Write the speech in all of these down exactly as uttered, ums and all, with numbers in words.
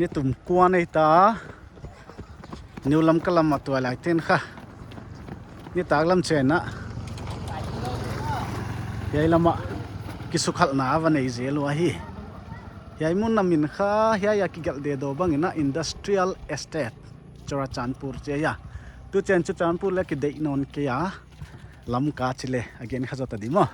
Ni tum kuan ei ta. Niu Lamka lam a tuailai ten kha. Nitaklam chiang a. Hiai lam a kisukhalhna va nei zel ua hi. Hiai mun a min kha hiai a kigelh deuh bang in a Industrial Estate Churachandpur chi a. Tu chiang Churachandpur leh kideih nawn kei a. Lamka chi leh a gen kha zota di maw.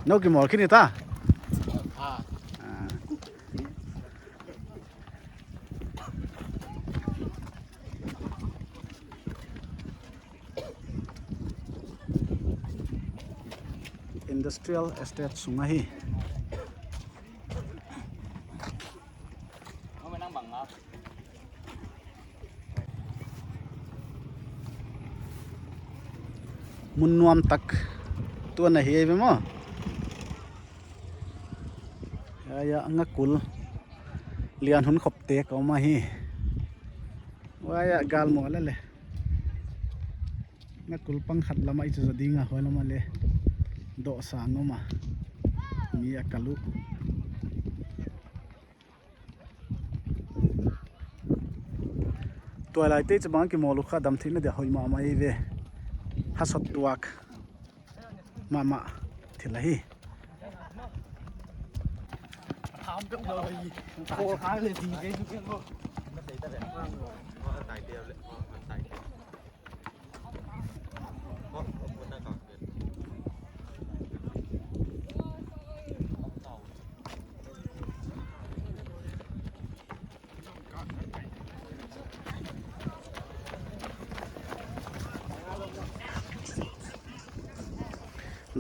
Nou kimawl khin i ta? Ah. Ah. Industrial Estate sung ahi. Mun nuam tak tuan ahi ei ve maw. Hiai a ngakul lian hun khop te ka om ahi. Huai a gal maw lele. Ngakul pang khat lam a i chu zaw ding a, huai lam a leh doh sang om a. Mi a kal uh. Tuailai te chabang kimawl uh kha damtheihna dia hoih mahmah ei ve. Hasot tuak mahmah thil ahi.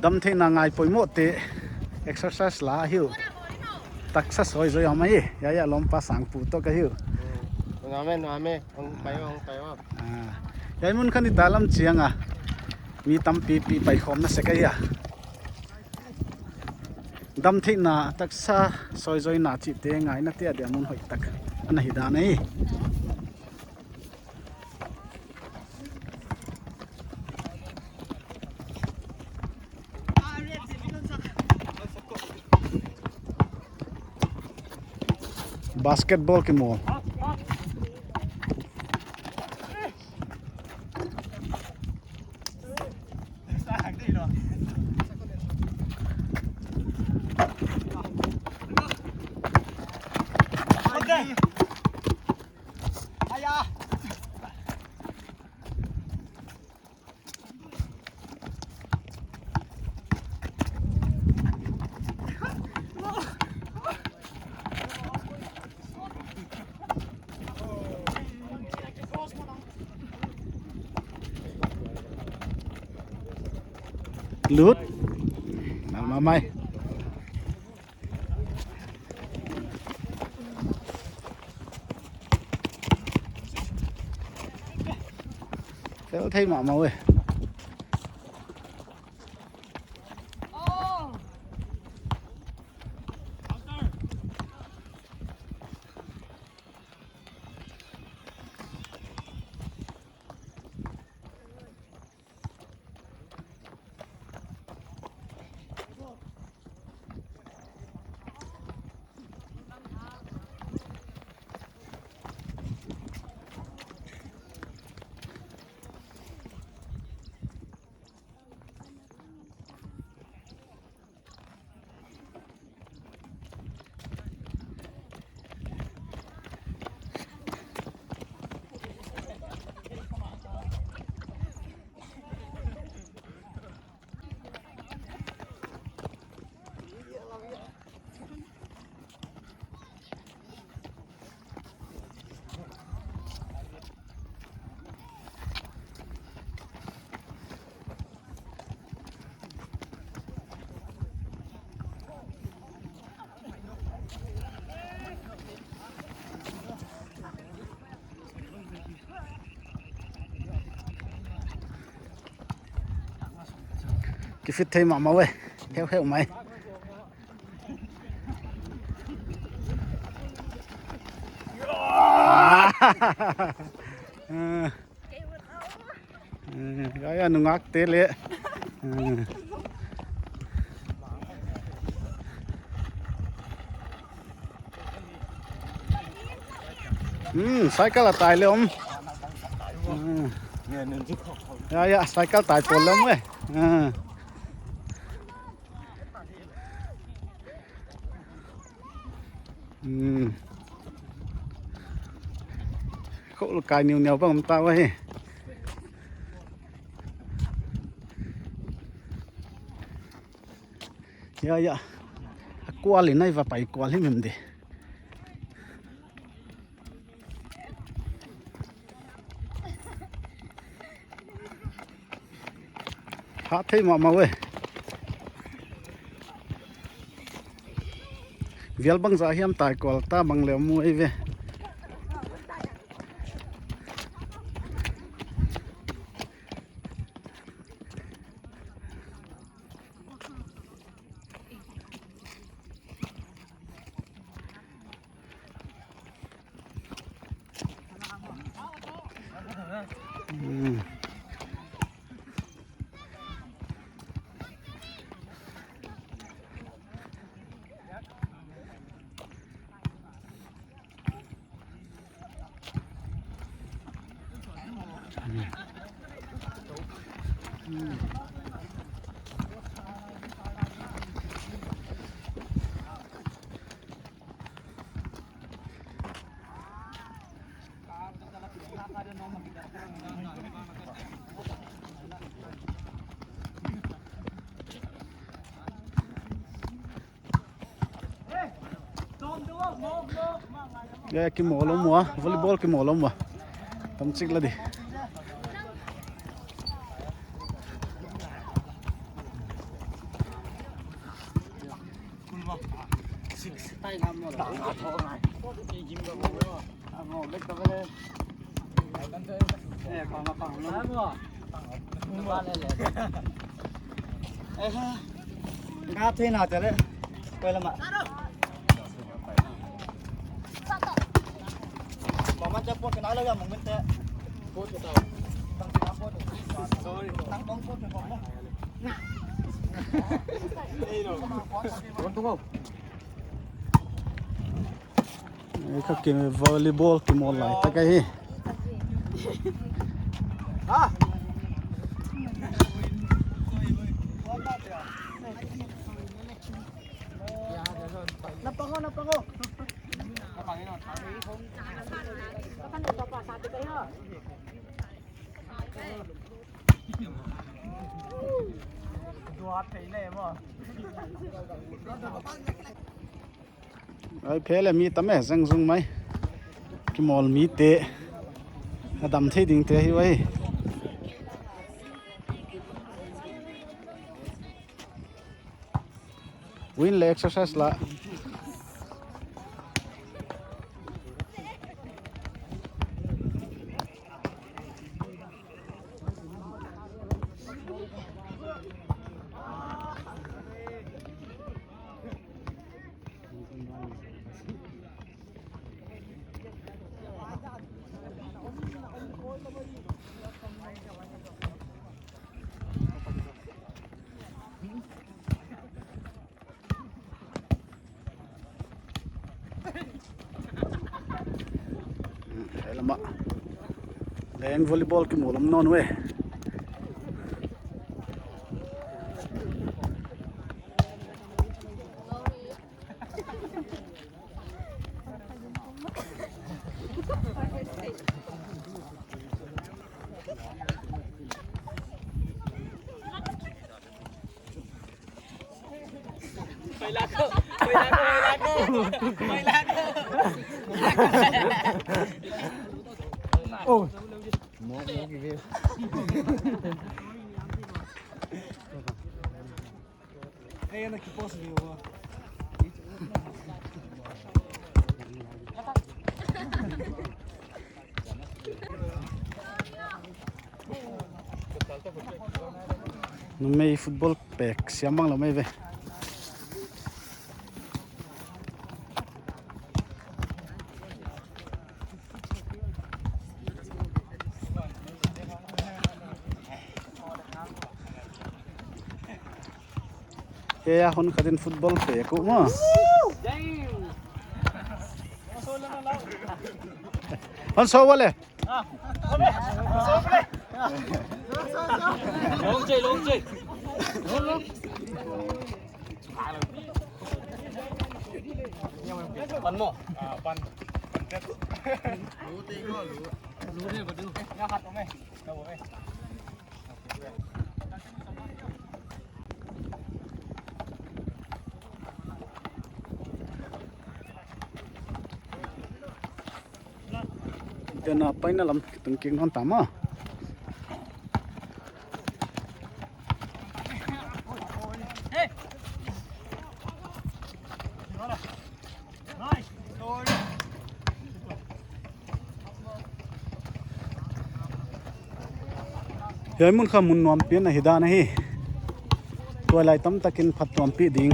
Damtheihna ngai poimoh te exercise la hi uh. Taksa sawizoi a mai, hiai a lawmpa Sangpu toh ka hi uh. Nuam e, nuam e, hong pai, hong pai. Ah, hiai mun kha nitaklam chiang a mi tampipi paikhawmna sek ahi a. Damtheihna taksa sawizoina chihte ngaihna te a dia mun hoihtak ana hi dan ahi. Basketball kimawl. Lut. Mal mamai. Fel thei mahmah uh e. Ki fit thei mahmah uh e. Heu heu mai. Ah. Eh, eh, ya, ya, nungak te leh. Eh. Hmm, cycle a tai le om. Hmm. Ya, ya, cycle tai pawl le om e. Hmm. Hmm. Khol kai niu niau bang om ta uhi. Ya, ya. A kual in a i va pai kual himhim di. Hah thei mahmah uhi. Vial bangzah hiam tai kual ta bang le om uhi ve. Ya, kimawl om ua, volleyball kimawl om ua. Tam chik la di. Nga thei na te le. Koi lama. Mama cha pon kana la ya mong te. Sorry. Tang tong pon te pon. Ei, ka ki volleyball kimawl lai tak ahi. Ai, phel e, mi tam e, zang zung mai. Kimawl mite. A dam thei ding te hi uhi. Win le exercise la. Helama. Leng volleyball kimawl om nawn uhi. Oh. Ei, ana ki post ni wa. Numei football pek siam bang lou mai ve. Kei a hon khatin football pek uh maw. Damn. Hon so wale. Long chei, long chei. Pan mo. Tena paina lam kitung kik nawn ta maw. Hiai mun kha mun nuam pian ahi dan ahi. Tuailai tamtakin phattuampih ding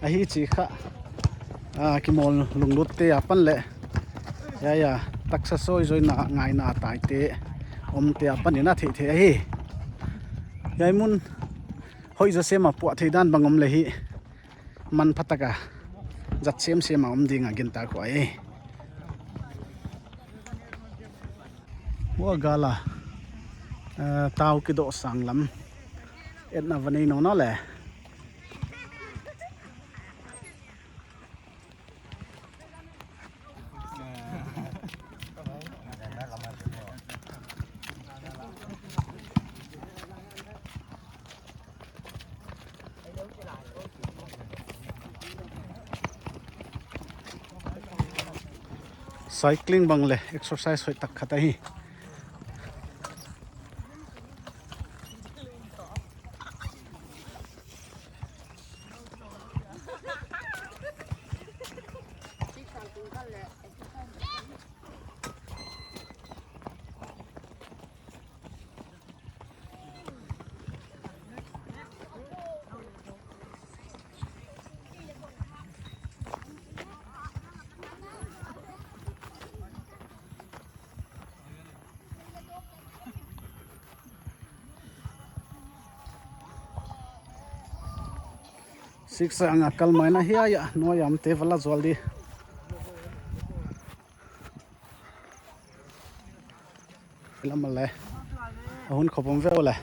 ahi chih kha, ah, kimawl lunglut te apan leh, hiai a taksa sawizawina ngaihna taite omte apan in a theih theih ahi. Hiai mun hoih zaw sem a puah theih dan bang om leh hi, manpha taka zat semsem a om ding a gintak huai. Hua gal a, eh, tau kidoh sang lam etna va nei nawn le. Cycling bang leh exercise hoihtak khat ahi. Six a nga kal mai na hiai a, nuai a omte va la zual di. Lam le. A hun khop om ve le.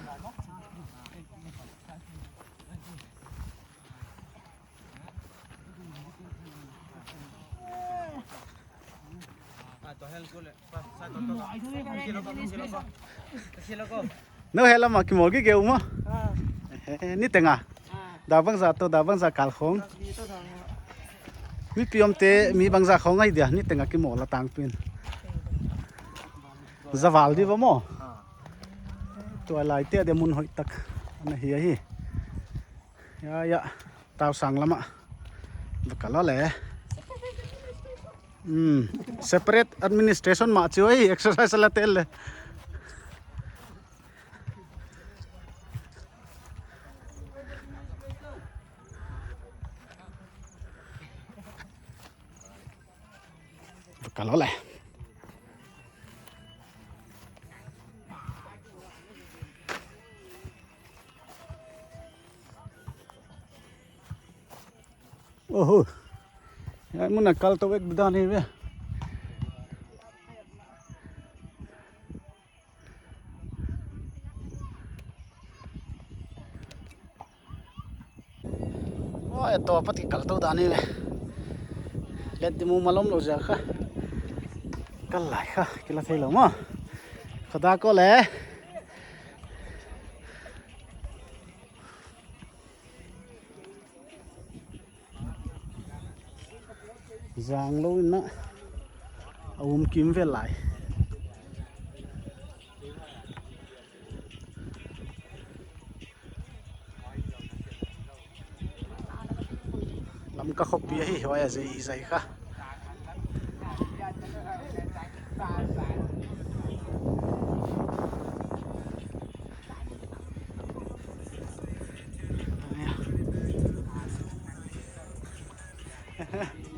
Nou hiai lam a kimawl gige uh maw? Ah. Eh, ni teng a. Ah. Dak bangzah toh, dak bangzah kal khong. Mi pi omte, mi bangzah khong ahi dia, ni teng a kimawl a tangpi in. Za val di va maw? Ah. Tuailai te a dia mun hoihtak ana hi ahi. Ya, ya. Tau sang lam a. Va kal le. Hmm. Separate administration mah chi uh ahi, exercise la tel le. Va kal le. Oho. Hiai mun a kal tou ek dan hi ve. Oi, tua apat kikal tou dan hi ve. Let di mumal omlou ziak kha. Kal lai kha, kila theilou maw. Kha dak le. Zang lou in a, a um kim ve lai. Lamka khopi ahi, huai a zai zai kha.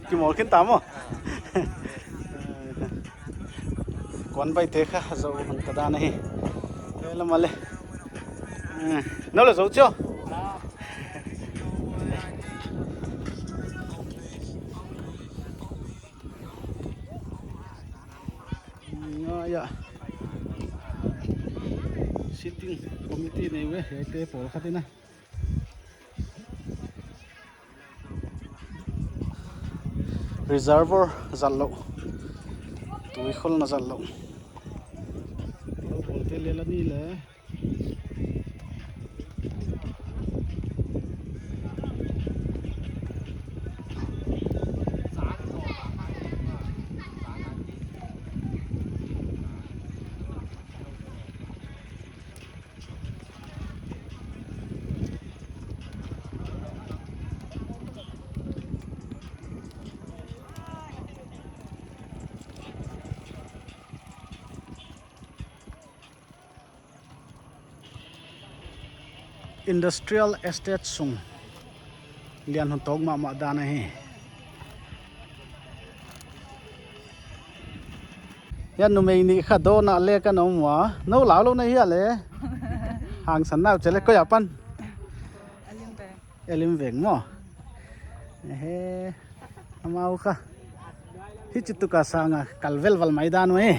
Kimawl khin ta maw. Kuan bai te kha zou hang ta dan ahi. Lam le. Nou le zou chiau. Ya. Sitting committee nei ve, hiaite pawl khat in a. Reservoir zat lou. Tuikholna zat lou. Pawl te lel a ni le. Industrial estate sung lian hun tawk mahmah dan ahi. Hiai numei nih kha dawn a leh ka na om ua. Nou lau lou na hia le. Hangsan nau chih le koi apan. Elim Veng maw. Ehe. Amau kha. Hichi tuk a sang a kal velval mai dan uh e.